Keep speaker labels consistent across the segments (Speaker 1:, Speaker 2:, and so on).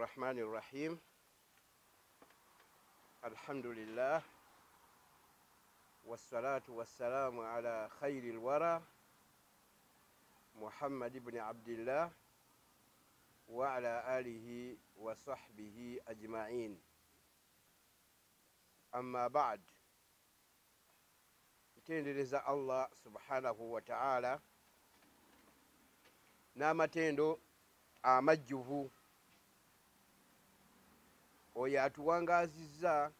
Speaker 1: Rahmani rahim. Alhamdulillah wassalatu wassalamu ala khairi lwara Muhammad ibni Abdillah wa ala alihi wa sahbihi ajma'in. Amma ba'd. Ntendereza Allah subhanahu wa ta'ala n'amatendo amajjuvu, oyo atuwangaazizza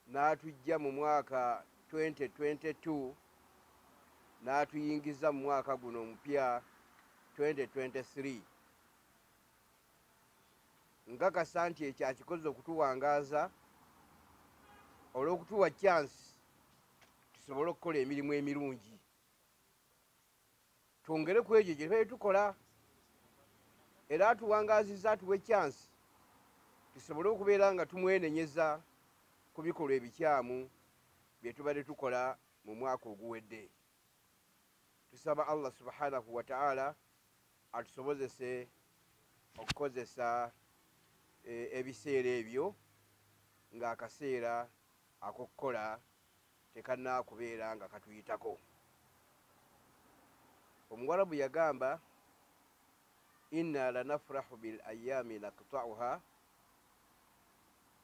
Speaker 1: n'atujja mu mwaka 2022 n'atuyingiza mu mwaka guno omupya 2023. Nkakasa nti ekyo akikoze okutuwangaaza olw'okutuwa chance tusobole okukola emirimu emirungi, twongere ku egyo gye tubaire tukola. Era atuwangaazizza atuwe chance tusobole okubeera nga tumwenenyeza ku bikolwa ebikyamu bye tubadde tukola mu mwaka oguwedde. Tusaba Allah subhanahu wa ta'ala atusobozese okukozesa ebiseera ebyo ng'akaseera ak'okukola tekannaakubeera nga katuyitako. Omuwarabu yagamba, inna lanafrahu bil ayami naqta'uha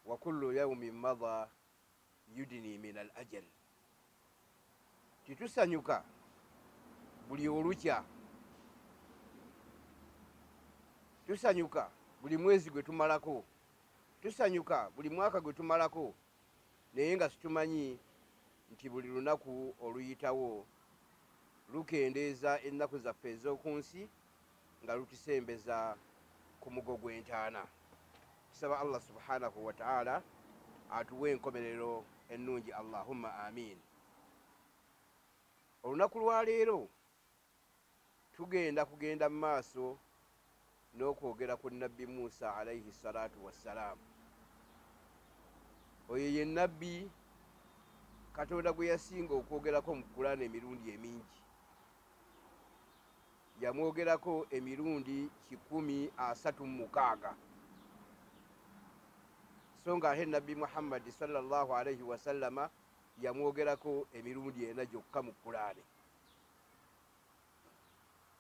Speaker 1: wa kullu yawmin madha yudni min al ajal. Titusanyuka buli olukya, tusanyuka buli mwezi gwe tumalako, tusanyuka buli mwaka gwe tumalako, naye nga situmanyi nti buli lunaku oluyitawo lukendeeza ennaku zaffe ez'oku nsi nga lutusembeza ku mugo gw'entaana. Tusaba Allah subhanahu wa ta'ala atuwe enkomerero ennungi, Allahumma amin. Olunaku lwa leero tugenda kugenda mu maaso n'okwogera ku Nabbi Musa alaihi salatu wassalaamu. Oyo ye nabbi Katonda gwe yasinga okwogerako mu Kulaana emirundi emingi. Yamwogerako emirundi 136, so nga ate Nabbi Muhammadi sallallahu alaihi wasallama yamwogerako emirundi 4 gyokka mu Kulaane.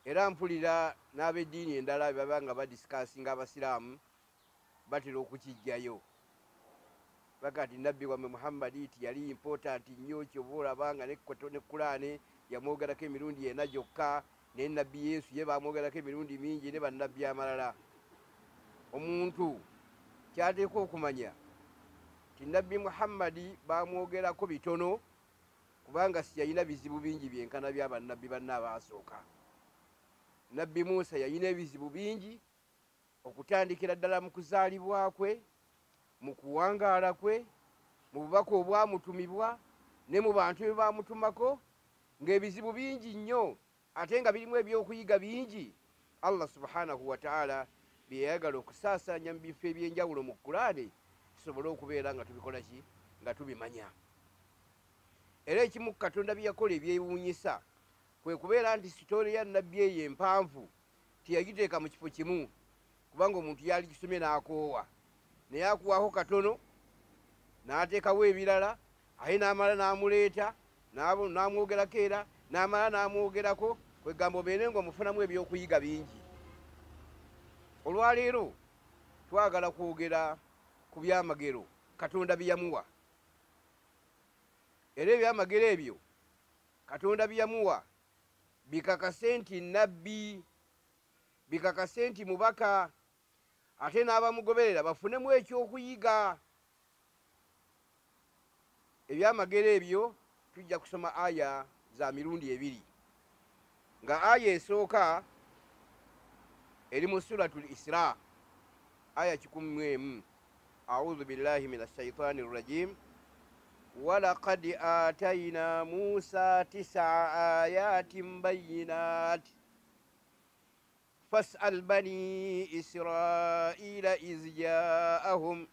Speaker 1: Era mpulira n'ab'eddiini endala bwe baba nga badisikasinga Abasiraamu batera okukijjayo, baga nti nabbi wammwe Muhammadi ti yali important nnyo, kyova olaba nga ne Kulaane yamwogerako emirundi 4 gyokka, naye Nabbi Yesu ye bamwogerako emirundi mingi ne bannabbi amalala. Omuntu kyateekwa okumanya ti Nabbi Muhammadi bamwogerako bitono kubanga si yalina bizibu bingi byenkana bya bannabbi banne abaasooka. Nabbi Musa yalina ebizibu bingi okutandikira ddala mu kuzaalibwa kwe, mu kuwangaala kwe, mu bubaka obwamutumibwa ne mu bantu be bamutumako, ng'ebizibu bingi nnyo ate nga birimu ebyokuyiga bingi Allah subhanahu wa ta'ala bye yayagala okusaasaanya mu bifo ebyenjawulo mu Kulaane tusobole okubeera nga tubikola ki, nga tubimanya. Era ekimu ku Katonda bye yakola ebyewuunyisa kwe kubeera nti sitoori ya nabbi eyo empanvu teyagiteeka mu kifo kimu, kubanga omuntu yali kisomye n'akoowa, naye akuwaako katono n'ateekawo ebirala, ate n'amala n'amuleeta n'amwogerako era n'amala n'amwogerako, kwegamba obeere ng'omufunamu ebyokuyiga bingi. Olwaleero twagala kwogera ku byamagero Katonda bye yamuwa, era ebyamagero ebyo Katonda bye yamuwa bikakase nti nabbi, bikakase nti mubaka, ate n'abamugoberera bafunemu ekyokuyiga. Ebyamagero ebyo tujja kusoma aya za mirundi ebiri, nga aya esooka eri mu Suratul Isra aya 101. Audhu billahi min ashaitani rrajim. Walaqad atayna Musa 9 ayatin bayinat fas'al bani Israila iz jaahum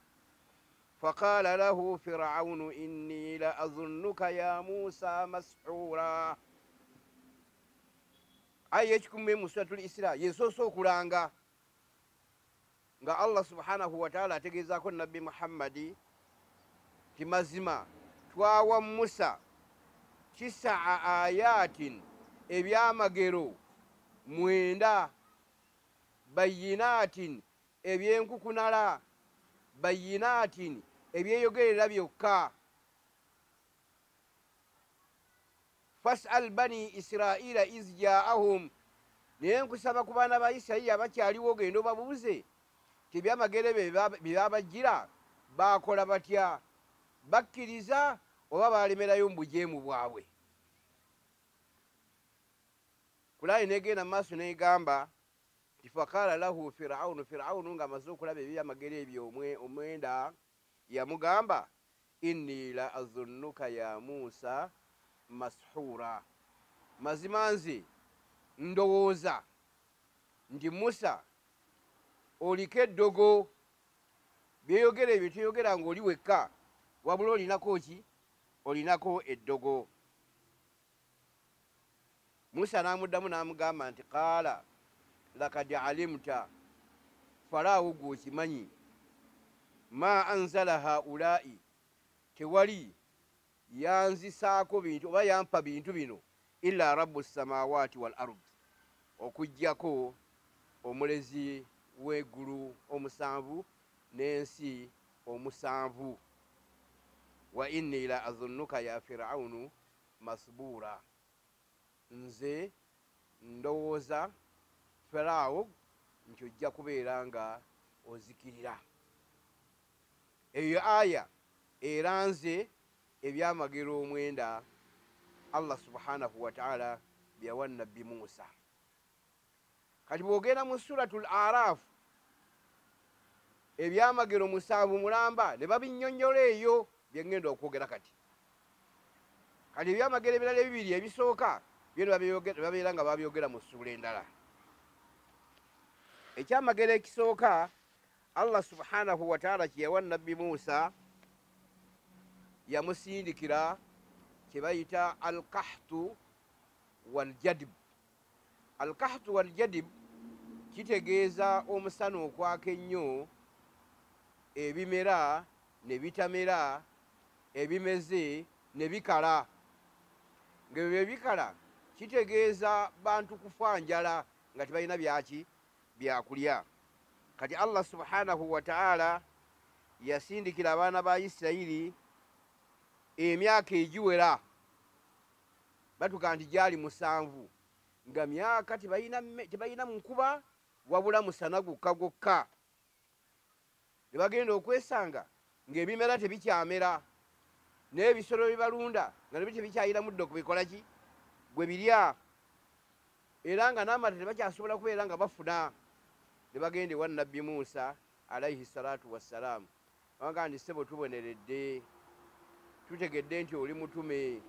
Speaker 1: faqala lahu Firaunu inni la azunnuka ya Musa mashura. Aya 1 mu Suratul Isra yesoose okulanga Nga Allah subhanahu wataala ategeezaako Nabbi Muhammadi ti mazima twawa Musa tisaa ayatin, ebyamagero 9, bayinatin, ebyenkukunala, bayinatin, ebyeyogerera byokka. Fasal bani Israila iz jaahum, naye nkusaba ku baana ba Isirayiri abakyaliwo ogenda obabuuze ti ebyamagero ebyo bye babajjira baakola batya, bakkiriza oba baalemerayo mu bujeemu bwabwe. Kulaani n'egenda mu maaso n'egamba nti faqaala lahu Firawunu, Firawunu ng'amaze okulaba ebyamagero ebyo 9 yamugamba inni la azunnuka ya Musa mashuura, mazima nze ndowooza nti Musa oliko eddogo, byeyogera ebyo toyogera ng'oli wekka, wabula olinako ki? Olinako eddogo. Musa n'amuddamu n'amugamba nti qaala lakad alimta, Faraawo gwe okimanyi, ma anzala haulai, tewali yanzisaako bintu oba yampa bintu bino illa rabbu samawati wal ard, okuggyako omulezi w'eggulu 7 n'ensi 7. Wa inni la azunnuka ya Firawunu masbuura, nze ndowooza Faraawo nti ojja kubeera nga ozikirira. Eyo aya eranze ebyamagero 9 Allah subhanahu wa ta'ala byawa Nabbi Musa. Kati bw'ogenda mu Suratul Araf ebyamagero 7 mulamba ne babinnyonnyola eyo bye ŋŋenda okwogera kati. Kati ebyamagero ebirala ebibiri ebisooka byo babeera nga babyogera mu ssuula endala. Ekyamagero ekisooka Allah subhanahu wa ta'ala kye yawa Nabbi Musa, yamusindikira kye bayita alkahtu waljadib. Alkahtu waljadib kitegeeza omusana okwaka ennyo, ebimera ne bitamera, ebimeze ne bikala. Ng'ebyo bikala kitegeeza bantu kufa njala nga tebalina byaki byakulya. Kati Allah subhanahu wa ta'ala yasindikira abaana ba Isirayiri emyaka egiwera, batuga nti gyali 7, nga myaka tebalina nkuba wabula musana gwokka gwokka. Ne bagenda okwesanga ng'ebimera tebikyamera, n'ebisolo bye balunda nga nabyo tebikyayina muddo kubikola ki gwe birya, era nga n'amata tebakyasobola kubeera nga bafuna. Ne bagenda ewa Nabbi Musa alaihi salatu wassalaamu, bagamba nti ssebo tuboneredde, tutegedde nti oli mutume,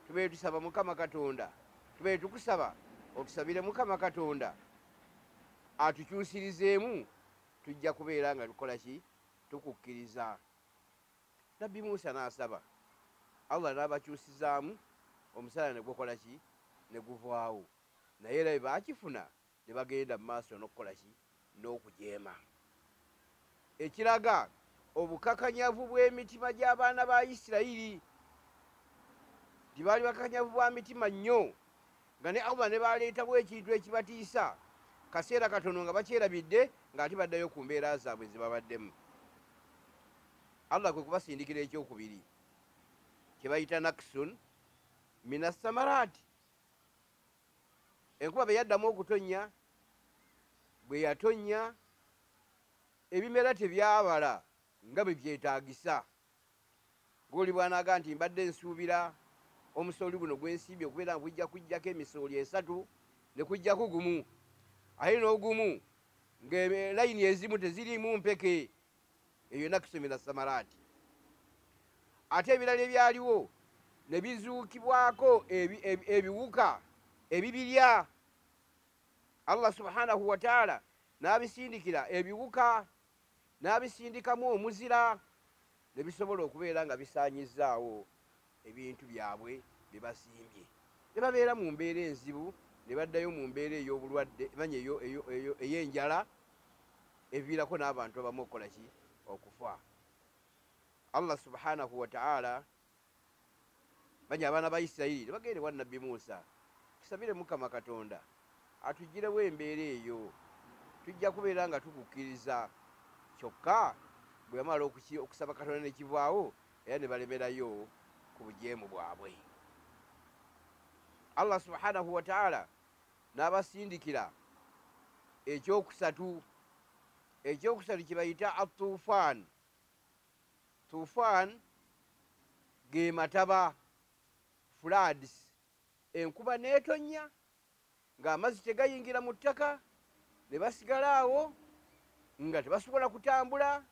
Speaker 1: tubeere tusaba Mukama Katonda, tubeere tukusaba otusabire Mukama Katonda atukyusirizeemu, tujja kubeera nga tukola ki, tukukkiriza. Nabbi Musa n'asaba, Allah n'abakyusizaamu omusana ne gukola ki, ne guvaawo. Naye era bwe baakifuna ne bagenda mu maaso n'okukola ki, n'okujeema. Ekiraga obukakanyavu bw'emitima gy'abaana ba Isirayiri, nti baali bakakanyavu bwa mitima nnyo, nga ne Allah ne baleetawo ekintu ekibatiisa kaseera katono nga bakyerabidde, ng'ate baddayo ku mbeera zaabwe ze babaddemu. Allah kwe kubasindikira ekyokubiri kye bayita naksun minasamaraati. Enkuba bwe yaddamu okutonnya, bwe yatonnya ebimera tebyabala nga bwe byetaagisa. Ng'oli bw'anaaga nti mbadde nsuubira omusooli guno gwe nsimbye okubeera nga gujja kujjako emisooli 3 ne kujjako gumu, ate n'ogumu ng'elayini ezimu teziriimu mpeke. Eyo naksu minasamaraati. Ate ebirala ebyaliwo ne bizuukibwako ebiwuka ebibirya. Allah subhanahu wa ta'ala n'abisindikira ebiwuka, n'abisindikamu omuzira, ne bisobola okubeera nga bisaanyizzaawo ebintu byabwe bye basimbye. Ne babeera mu mbeera enzibu, ne baddayo mu mbeera ey'obulwadde, manya ey'enjala, Eviirako n'abantu abamu okukola ki? Okufa. Allah subhanahu wa ta'ala banya abaana ba Isirayiri ne bagenda ewa Nabbi Musa, tusabire Mukama Katonda atuggyirewo embeera eyo, tujja kubeera nga tukukkiriza. Kyokka bwe yamala okusaba Katonda ne kivaawo, era ne balemerayo ku bujeemu bwabwe. Allah subhanahu wa ta'ala n'abasindikira ekyokusatu. Ekyokusatu kye bayita atuufaan. Tuufaan ge mataba, floods, enkuba n'etonnya ng'amazzi tegayingira mu ttaka, ne basigala awo nga tebasobola kutambula,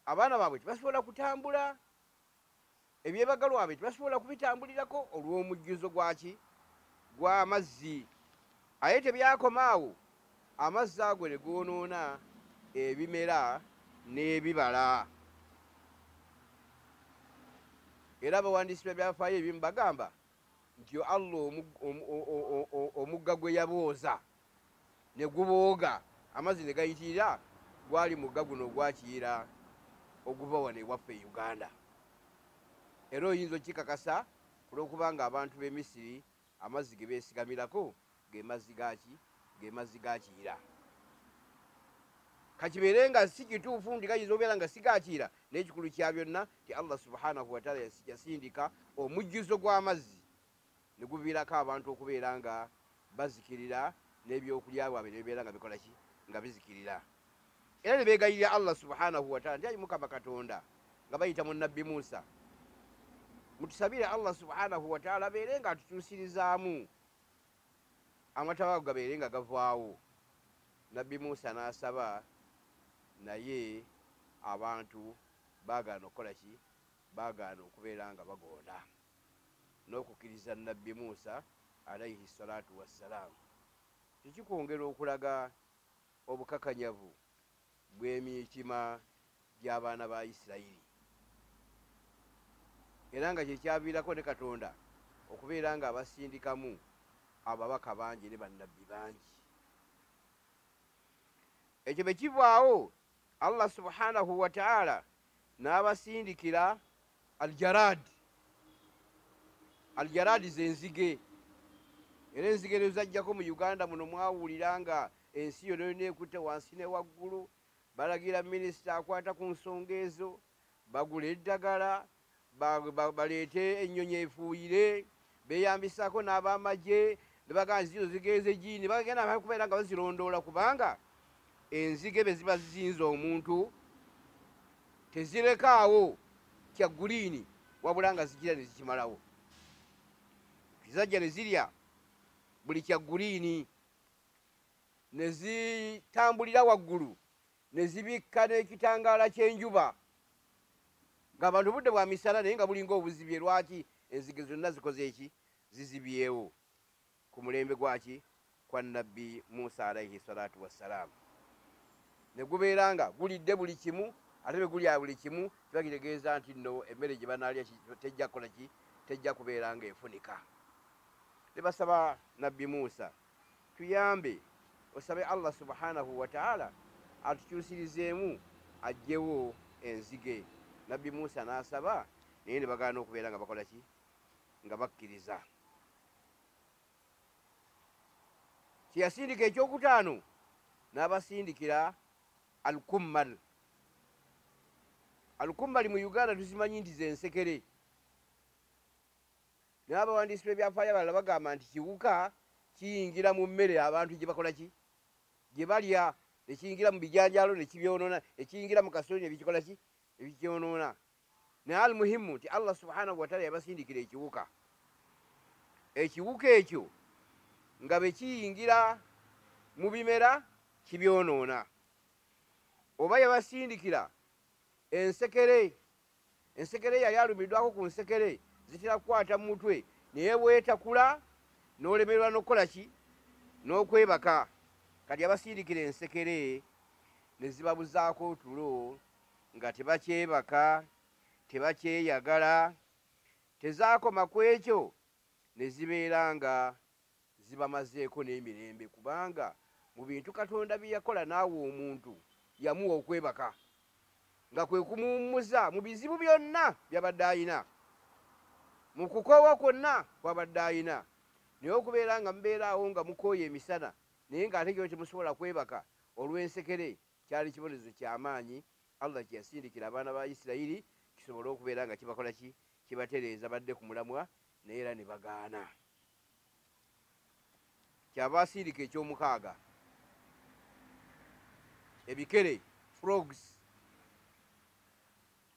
Speaker 1: abaana baabwe tebasobola kutambula, ebyebagalwabwe tebasobola kubitambulirako olw'omujjuzo gwaki? Gw'amazzi. Aye tebyakoma awo, amazzi ago ne goonoona ebimera n'ebibala. Era abawandiisi b'ebyafaayo ebimu bagamba nti Allah omugga gwe yabooza ne gubooga amazzi ne gayitirira gwali mugga guno ogwa Kiyira oguva wano ewaffe e Uganda. Era oyinza okikakasa olw'okubanga abantu b'e Misiri amazzi ge beesigamirako ge mazzi gaki? Ge mazzi ga Kiyira. Kakibeere nga si kituufu nti gayinza okubeera nga si ga Kiyira, naye ekikulu kya byonna nti Allah subhanahu wataala yasindika omujjuzo gw'amazzi ne guviirako abantu okubeera nga bazikirira, n'ebyokulya bwabwe ne bibeera nga bikola ki? Nga bizikirira. Era ne beegayirira Allah subhanahu wataala nti ayi Mukama Katonda, nga bayita mu Nabbi Musa, mutusabire Allah subhanahu wataala abeere nga atukyusirizaamu amataba ago gabeere nga gavaawo. Nabbi Musa n'asaba, naye abantu baagaana okukola ki? Baagaana okubeera nga bagonda n'okukkiriza Nabbi Musa alaihi salatu wassalaamu. Kikikwongera okulaga obukakanyavu bw'emitima gy'abaana ba Isirayiri, era nga kyekyaviirako ne Katonda okubeera nga abasindikamu ababaka bangi ne bannabbi bangi. Ekyo bwe kivaawo, Allah subhanahu wa ta'ala n'abasindikira aljarad. Aljarad z'enzige, era enzige ezo zajjako mu Uganda muno. Mwawulira nga ensi yonna yonna ekutte wansi ne waggulu, balagira minisita akwata ku nsonga ezo bagula eddagala, baleete ennyonyi efuuyire, beeyambisako n'abamagye ne bagamba zino zigenze giini, bagenda kubeera nga bazirondoola, kubanga enzige bwe ziba zizinze omuntu tezirekaawo kya green, wabula nga zigira ne zikimalawo. Zajja ne zirya buli kya green, ne zitambulira waggulu ne zibikka n'ekitangaala ky'enjuba, ng'abantu budde bwa misana naye nga bulinga obuzibye. Lwaki? Enzige zonna zikoze eki? Zizibyewo. Ku mulembe gwaki? Kwa Nabbi Musa alaihi salatu wassalaamu. Ne gubeera nga gulidde buli kimu, ate bwe gulya buli kimu kiba kitegeeza nti nno emmere gye banaalya tejja kukola ki? Tejja kubeera nga efunika. Ne basaba Nabbi Musa, tuyambe osabe Allah subhanahu wataala atukyusirizeemu aggyewo enzige. Nabbi Musa n'asaba, naye ne bagaana okubeera nga bakola ki? Nga bakkiriza. Kyeyasindika ekyokutaano, n'abasindikira alkummal. Alkummali mu Uganda tuzimanyi nti zensekere, naye abawandiisi b'ebyafaayo abalala bagamba nti kiwuka kiyingira mu mmere abantu gye bakola ki? Gye balya, nekiyingira mu bijanjaalo nekibyonoona, nekiyingira mu kasooli nebikikola ki? Ebikyonoona. Naye almuhimu nti Allah subhanahu wataala yabasindikira ekiwuka. Ekiwuka ekyo nga bwe kiyingira mu bimera kibyonoona. Oba yabasindikira ensekere. Ensekere yali alumiddwako ku nsekere, zitera kukwata mu mutwe, naye bwetakula n'olemererwa n'okukola ki? N'okwebaka. Kati abasindikira ensekere ne zibabuzaako otulo nga tebakyebaka, tebakyeyagala. Tezaakoma ku ekyo, ne zibeera nga zibamazeeko n'emirembe, kubanga Mu bintu Katonda bye yakola naawe omuntu yamuwa okwebaka, nga kwe kumuwummuza mu bizibu byonna by'abadde ayina, mu kukoowa kwonna kw'abadde ayina. Naye okubeera nga mubeera awo nga mukooye emisana naye ng'ate kyo temusobola kwebaka olw'ensekere, kyali kibonerezo kyamaanyi Allah kye yasindikira abaana ba Isirayiri kisobole okubeera nga kibakola ki, kibatereeza badde ku mulamwa, naye era ne bagaana. Kyava asindika ekyomukaaga, ebikere, frogs.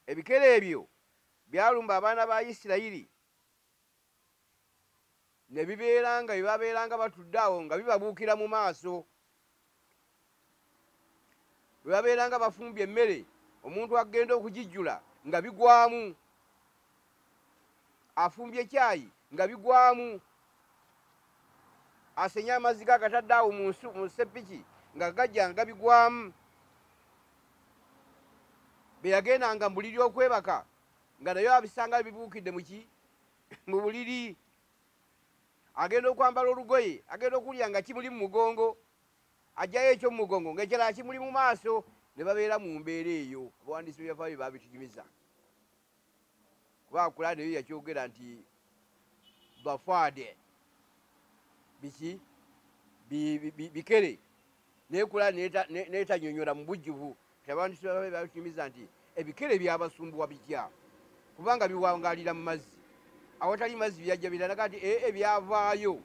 Speaker 1: Ebikere ebyo byalumba abaana ba Isirayiri ne bibeera nga bye babeeranga batudde awo nga bibabuukira mu maaso. Bwe babeeranga bafumbye emmere, omuntu agenda okugijjula nga bigwamu, afumbye caayi nga bigwamu, asenye amazzi ge agatadde awo mu ssepiki nga gajja nga bigwamu. Bwe yagendanga mu buliri okwebaka nga naye abisanga bibuukidde mu buliri. Agenda okwambala olugoye, agenda okulya nga kimuli mu mugongo, ajjayo ekyo mu mugongo ng'ekirala kimuli mu maaso, ne babeera mu mbeera eyo. Abawandiisi b'ebyafaayo baabitunyumiza, kuba Kulaani eyo yakyogera nti bafaade biki bikere, naye Kulaani n'etanyonyola mu bujjuvu. Abawandiisi b'ebyafaayo baabitunyumiza nti ebikere byabasumbuwa bitya, kubanga biwangaalira mu mazzi, awatali mazzi byajja birala. Kati ebyavaayo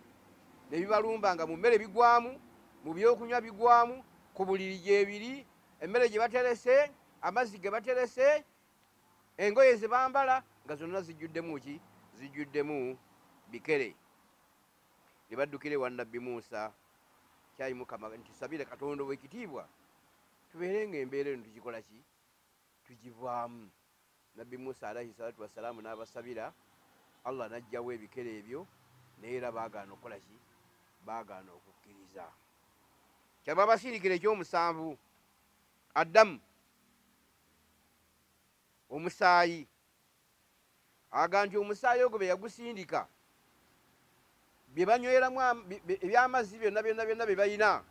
Speaker 1: ne bibalumba nga mu mmere bigwamu, mu byokunywa bigwamu, ku buliri gyebiri, emmere gye baterese, amazzi ge baterese, engoye ze bambala nga zonna zijjuddemu ki, zijjuddemu bikere. Ne baddukira ewa Nabbi Musa, kyayi Mukama nti tusabire Katonda ow'ekitiibwa tubeere ng'embeera eno tugikola ki, tugivaamu. Nabbi Musa alayhi salatu wassalaamu n'abasabira, Allah n'aggyawo ebikere ebyo, naye era baagaana okukola ki, baagaana okukkiriza. Kyava abasindikira ekyomusanvu, addamu omusaayi. Aga nti omusaayi ogwo bye yagusindika, bye banyweramu eby'amazzi byonna byonna byonna bye balina,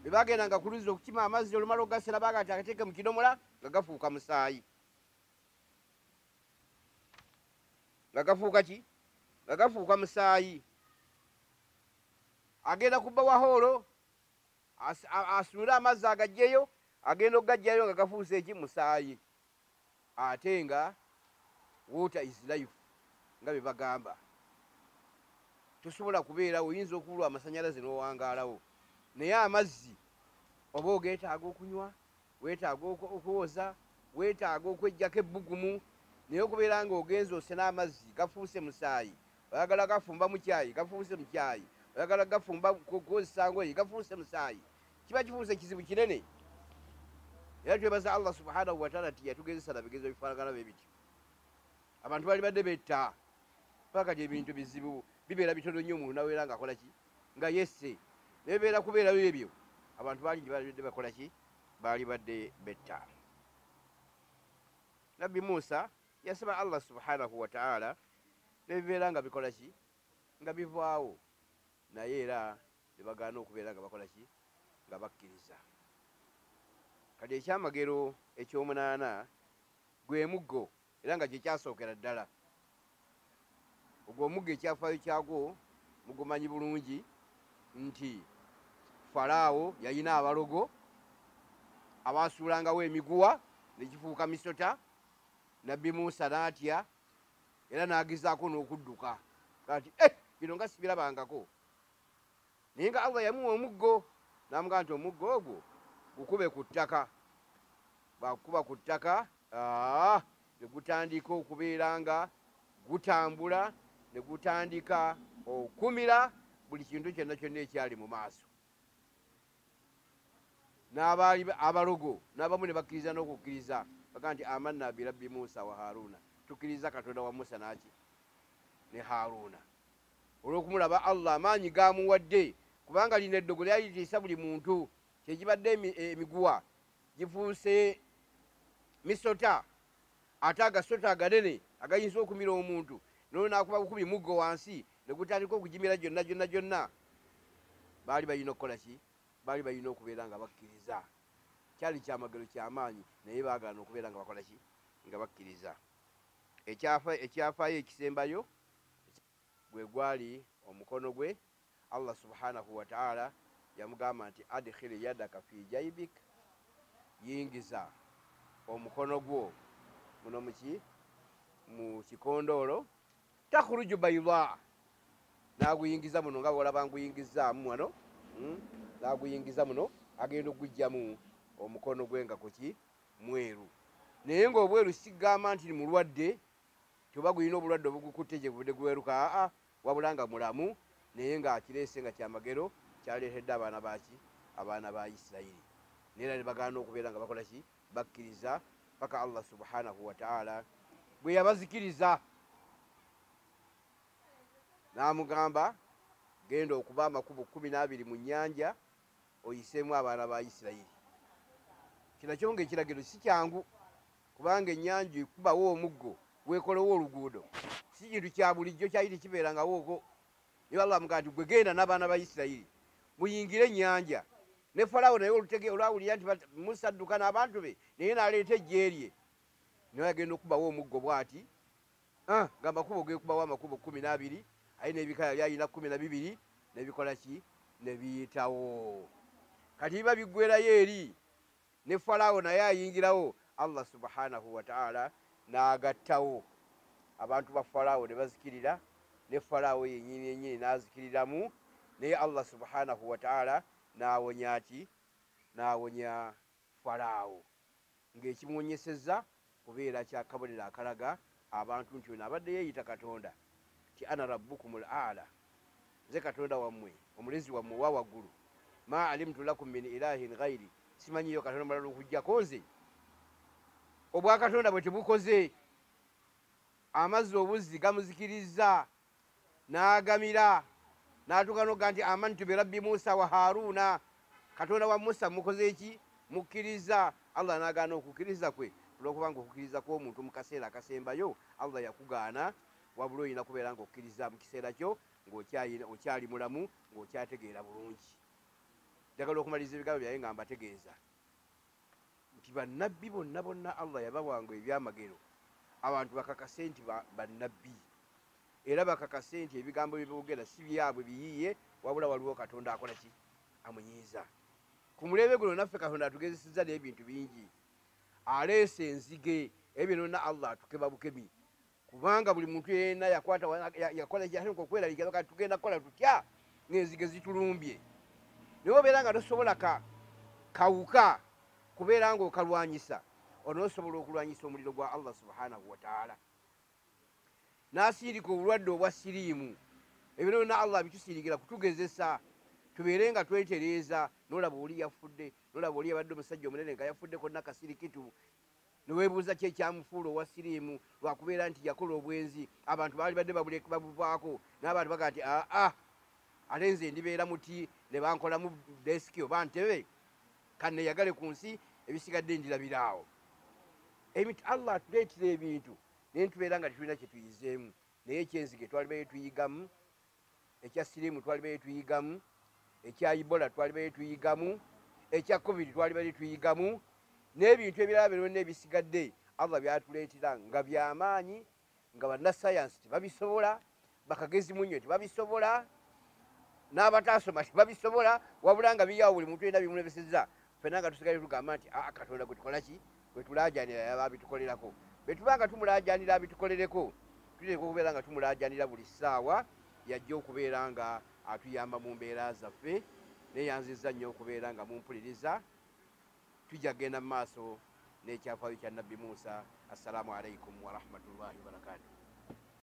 Speaker 1: bye bagendanga ku luzzi okukima amazzi, olumala okugasera baagala nti agateeke mu kidomola nga gafuuka musaayi, nga gafuuka ki, nga gafuuka musaayi. Agenda kubba wa hoolo asuule amazzi agaggyeyo, agenda okugaggyayo nga gafuuse eki, musaayi. Ate nga water is life nga bye bagamba, tosobola kubeerawo, oyinza okubulwa amasannyalaze n'owangaalawo, naye amazzi oba ogeetaaga okunywa, weetaaga okwoza, weetaaga okweggyako ebbugumu, naye okubeera ng'ogenze osena amazzi gafuuse musaayi, oyagala gafumba mu kyayi gafuuse mu kyayi, oyagala gafumba kukozesa ngoye gafuuse musaayi, kiba kifuuse kizibu kinene. Era twebaza Allah subhanahu wa taala nti yatugezesa na bigezo bifaanagana bwe bityo. Abantu bali badde betta paka kati ebintu bizibu bibeera bitono nnyo, omuntu naweera ng'akola ki, nga yesse, naye bibeera kubeerayo ebyo abantu bangi balibadde bakola ki, baali badde betta. Nabbi Musa yasaba Allah subhanahu wa taala ne bibeera nga bikola ki, nga bivaawo, naye era ne bagaana okubeera nga bakola ki, nga bakkiriza. Kati ekyamagero ekyomunaana gwe muggo, era nga kye kyasookera ddala. Ogwo omuggo ekyafaayo kyagwo mugumanyi bulungi nti Falaawo yalina abalogo abaasuulangawo emiguwa ne gifuuka misota. Nabbi Musa n'atya era n'agezaako n'okudduka kati bino nga sibirabangako, naye nga Allah yamuwa omuggo n'amugamba nti omuggo ogwo gukube ku ttaka. Bw'akuba ku ttaka ne gutandika okubeera nga gutambula, ne gutandika okumira buli kintu kyonna kyonna ekyali mu maaso. N'abaali abalogo n'abamu ne bakkiriza n'okukkiriza, bagamba nti amanna bi rabbi Musa wa Haruna, tukkiriza Katonda wa Musa n'aki ne Haruna, olw'okumulaba Allah amaanyi g'amuwadde, kubanga lino eddogo lyali litiisa buli muntu. Kyekibadde emiguwa gifuuse misota, ate agasota aganene agayinza okumira omuntu, nono n'akuba bukubi muggo wansi ne gutandika okugimira gyonna gyonna gyonna. Baali balina okukola ki? Baali balina okubeera nga bakkiriza. Kyali kyamagero kyamaanyi, naye baagaana okubeera nga bakola ki? Nga bakkiriza. Ekyafaayo ekisembayo gwe gwali omukono gwe. Allah subhanahu wataala yamugamba nti adkhil yadaka fi jaibik, yingiza omukono gwo muno muki mu kikondoolo, takhruju bayda, n'aguyingiza muno nga bwolaba nguyingizaamu wano, n'aguyingiza muno, agenda okugujjamu omukono gwe nga kuki mweru. Naye ng'obweru sigamba nti mulwadde, tyoba gulina obulwadde obugukutte gye buvudde gweruka, aa, wabula nga mulamu, naye ng'akireese nga kyamagero kyaleetedde abaana baki, abaana ba Isirayiri. Naye era ne bagaana okubeera nga bakola ki? Bakkiriza, paka Allah subhanahu wataala bwe yabazikiriza n'amugamba genda okuba amakubo 12 mu nnyanja oyiseemu abaana ba Isirayiri. Kino kyo ng'ekiragiro si kyangu, kubanga ennyanja ekubawo omuggo weekolowo oluguudo, si kintu kya bulijjo, kyali tekibeerangawo okwo. Naye Allah amugamba nti gwe genda n'abaana ba Isirayiri muyingire ennyanja. Ne Falawo naye olwawulira nti Musa adduka n'abantu be, naye n'aleeta eggye lye, naye agenda okubawo omuggo bw'ati, ng'amakubo geekubawo amakubo 12, aye n'ebika yali alina 12, ne bikola ki? Ne biyitawo. Kati biba biggwerayo eri, ne Falawo naye ayingirawo. Allah subhanahu wataala n'agattawo abantu ba Falawo ne bazikirira, ne Falawo yennyini yennyini n'azikiriramu. Naye Allah subhanahu wataala n'awonya ki? N'awonya Falaawo, ng'ekimuwonyesezza kubeera kyakabonero akalaga abantu nti ono abadde yeeyita Katonda ti ana rabbukum l ala, nze Katonda wammwe, omulezi wammwe owa waggulu, ma alimtu lakum min ilahin ghairi, simanyiyo Katonda mulala okugjako nze. Obwakatonda bwe tebukoze, amazzi obuzzi gamuzikirizza n'agamira, n'atuuka n'okuga nti amantu birabbi Musa wa Haruuna, Katonda wa Musa mukoze eki? Mukkiriza. Allah n'agaana okukkiriza kwe, olwokubanga okukkiriza kw'omuntu mu kaseera akasembayo Allah yakugaana. Wabula olina kubeera ng'okkiriza mu kiseera kyo ng'okyali mulamu, ng'okyategeera bulungi. Njagala okumaliriza ebigambo byange nga mbategeeza nti bannabbi bonna bonna Allah yabawanga ebyamagero abantu bakakase nti bannabbi, era bakakase nti ebigambo bye boogera si byabwe biyiiye, wabula waliwo Katonda akola ki? Amunyiiza. Ku mulembe guno naffe Katonda atugezesezza n'ebintu bingi, aleese enzige, ebyo byonna Allah atukeba bukemi, kubanga buli muntu yenna yakwata yakola kyatandika okweraliikira, kati tugenda kukola tutya ng'enzige zitulumbye? Naye obeera nga tosobola kawuka kubeera ng'okalwanyisa, onoosobola okulwanyisa omuliro gwa Allah subhanahu wataala? N'asindika obulwadde obwa siriimu. Ebyo byonna Allah abitusindiikira kutugezesa tubeere nga twetereeza. N'olaba oli yafudde, n'olaba oli yabadde omusajja omunene nga yafudde konna kasirikitu, neweebuuza ki ekyamufuula owa siriimu? Lwakubeera nti yakola obwenzi. Abantu baali badde babuvaako, n'abantu bagaa nti aa, ate nze ndibeera muti ne bankolamu desiki oba ntebe, kanneyagale ku nsi, ebisigadde ndirabiraawo. Allah atuleetera ebintu naye tubeera nga tetulina kye tuyizeemu. Naye ekyenzige twalibayo tuyigamu, ekya siriimu twalibayo tuyigamu, ekya Ebola twalibayo tuyigamu, ekya COVID twalibayo tuyigamu, n'ebintu ebirala byonna ebisigadde Allah byatuleetera nga byamaanyi, nga bannasayansi tebabisobola, bakagezi munnyo tebabisobola, n'abataasoma tebabisobola, wabula nga biriawo buli muntu yenna bimulemesezza. Ffenna nga tusigale tugamba nti aa, Katonda gwe tukola ki? Gwe tulaajanira yaba abitukolerako. Bwe tuba nga tumulaajanira abitukolereko, tuteekwa okubeera nga tumulaajanira buli ssaawa yajja okubeera nga atuyamba mu mbeera zaffe. Neyanzizza nnyo okubeera nga mumpuliriza. Tujja kugenda mu maaso n'ekyafaayo kya Nabbi Musa. Assalaamu alaikum warahmatullahi wabarakatuh.